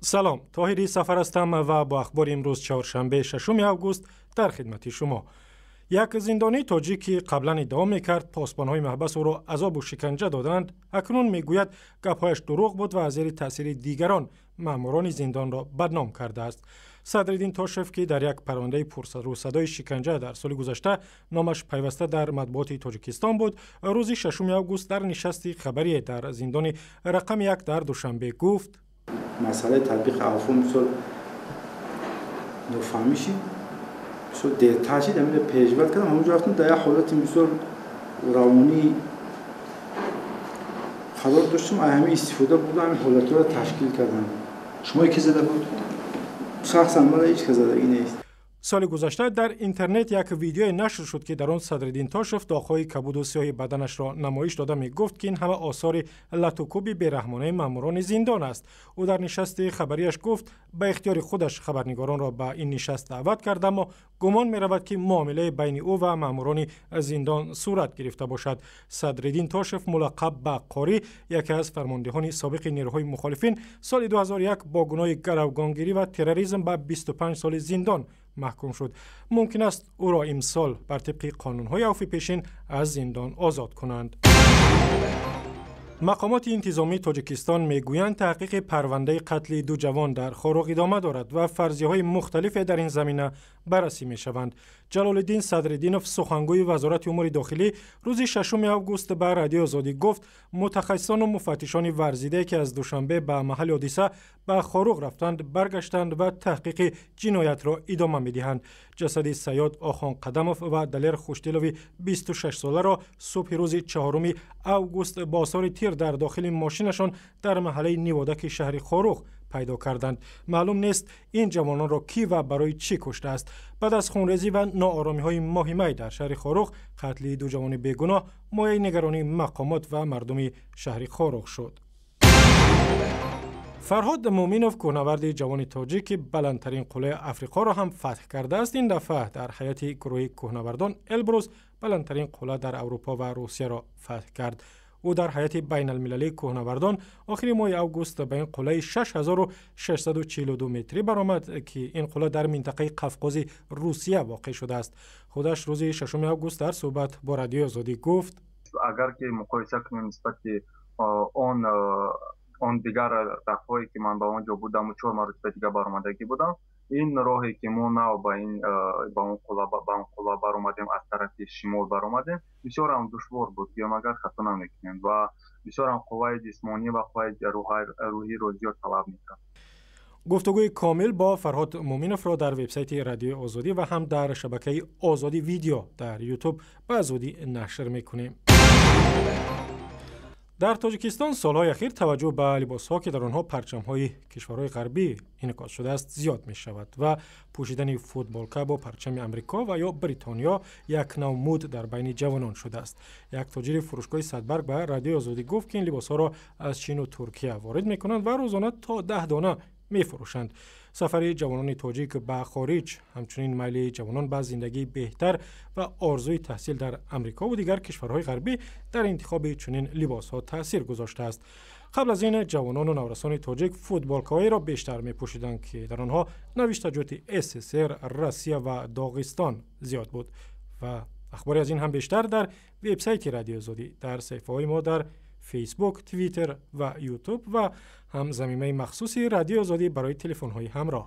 Салом, Тоҳири Сафар ҳастам ва бо ахбори имрӯз, чоршанбе, 6 август, дар хидмати шумо. Як зиндонии тоҷик, ки қаблан иддао мекард, посбонҳои маҳбас ӯро азобу шиканҷа додаанд, акнун мегӯяд, гапҳояш дурӯғ буд ва аз зери таъсири дигарон маъмурони зиндонро бадном кардааст. Садриддин Тошев, ки дар як парвандаи пурсарусадои шиканҷа дар соли гузашта номаш пайваста дар матбуоти Тоҷикистон буд, рӯзи 6 август дар нишасти хабарие дар зиндони рақами 1 дар Душанбе гуфт: Масъалаи татбиқи авфо, мисол, нофаҳмиши бисёр дертар шид. Ҳамин переживать кардам. Ҳамонҷо рафтам, дар як ҳолати, мисол, равонӣ қарор доштам. Ҳамин истифода бурда, ҳамин ҳолатҳоро ташкил кардам. Шумои ки зада буд? Шахсан мана ҳеҷ кас задагӣ нест. Соли гузашта дар интернет як видеое нашр шуд, ки дар он Садриддин Тошев доғҳои кабуду сиёҳи баданашро намоиш дода, мегуфт, ки ин ҳама осори латукӯби бераҳмонаи маъмурони зиндон аст. Ӯ дар нишасти хабарияш гуфт, ба ихтиёри худаш хабарнигоронро ба ин нишаст даъват кард, аммо гумон меравад, ки муомилаи байни ӯ ва маъмурони зиндон сурат гирифта бошад. Садриддин Тошев, мулаққаб ба Қорӣ, яке аз фармондеҳони собиқи нерӯҳои мухолифин, соли 2001 бо гуноҳи гаравгонгирӣ ва терроризм ба 25 соли зиндон маҳкум шуд. Мумкин аст, ӯро имсол бар тибқи қонунҳои авфи пешин аз зиндон озод кунанд. Мақомоти интизомии Тоҷикистон мегӯянд, таҳқиқи парвандаи қатли ду ҷавон дар Хоруғ идома дорад ва фарзияҳои мухталифе дар ин замина баррасӣ мешаванд. Ҷалолиддин Садриддинов, сухангӯи Вазорати умури дохилӣ, рӯзи 6 август ба Радиои Озодӣ гуфт, мутахассисону муфаттишони варзидае, ки аз Душанбе ба маҳалли ҳодиса, ба Хоруғ рафтанд, баргаштанд ва таҳқиқи ҷиноятро идома медиҳанд. Ҷасади Саёд Охонқадамов ва Далер Хуштилови 26-соларо субҳи рӯзи 4 август бо осори тир дар дохили мошинашон дар маҳаллаи Ниводаки шаҳри Хоруғ пайдо карданд. Маълум нест, ин ҷавононро кӣ ва барои чӣ куштааст. Баъд аз хунрезӣ ва нооромиҳои моҳи май дар шаҳри Хоруғ, қатли ду ҷавони бегуноҳ мояи нигаронии мақомот ва мардуми шаҳри Хоруғ шуд. Фарҳод Муъминов, кӯҳнаварди ҷавони тоҷик, ки баландтарин қуллаи Африқоро ҳам фатҳ кардааст, ин дафъа дар ҳайати гурӯҳи кӯҳнавардон Элбрус баландтарин қулла дар Аврупо ва Русияро фатҳ кард. Ӯ дар ҳайати байналмилалии кӯҳнавардон охири моҳи август ба ин қуллаи 6642 метрӣ баромад, ки ин қулла дар минтақаи Қафқози Русия воқеъ шудааст. Худаш рӯзи 6 август дар суҳбат бо Радиои Озодӣ гуфт: Агар ки муқоиса кунем нисбати он дигар дафъҳое, ки ман ба он ҷо будаму чор маротиба дига баромадагӣ будам, ин роҳе, ки мо нав ба ин ба он қулла баромадем, аз тарафи шимол баромадем, бисёрам душвор буд, гӯям агар хато намекунем, ва бисёрам қувваи ҷисмонӣ ва қувваи рӯҳиро зиёд талаб мекард. Гуфтугӯи комил бо Фарҳод Муъминовро дар вебсайти Радиои Озодӣ ва ҳам дар шабакаи Озодӣ Видео дар Ютуб ба зудӣ нашр мекунем. Дар Тоҷикистон солҳои ахир таваҷҷӯҳ ба либосҳо, ки дар онҳо парчамҳои кишварҳои ғарбӣ инъикос шудааст, зиёд мешавад ва пӯшидани футболка бо парчами Амрико ва ё Бритониё як нав муд дар байни ҷавонон шудааст. Як тоҷири фурӯшгоҳи Садбарг ба Радиои Озодӣ гуфт, ки ин либосҳоро аз Чину Туркия ворид мекунанд ва рӯзона то 10 дона мефурӯшанд. Сафари ҷавонони тоҷик ба хориҷ, ҳамчунин майли ҷавонон ба зиндагии беҳтар ва орзуи таҳсил дар Амрикову дигар кишварҳои ғарбӣ дар интихоби чунин либосҳо таъсир гузоштааст. Қабл аз ин ҷавонону наврасони тоҷик футболкаҳоеро бештар мепӯшиданд, ки дар онҳо навиштаҷоти СССР, Россия ва Доғистон зиёд буд. Ва ахбори аз ин ҳам бештар дар вебсайти Радиои Озодӣ, дар саҳифаҳои мо дар Фейсбук, Твиттер ва Ютуб ва ҳам замимаи махсуси Радиои Озодӣ барои телефонҳои ҳамроҳ.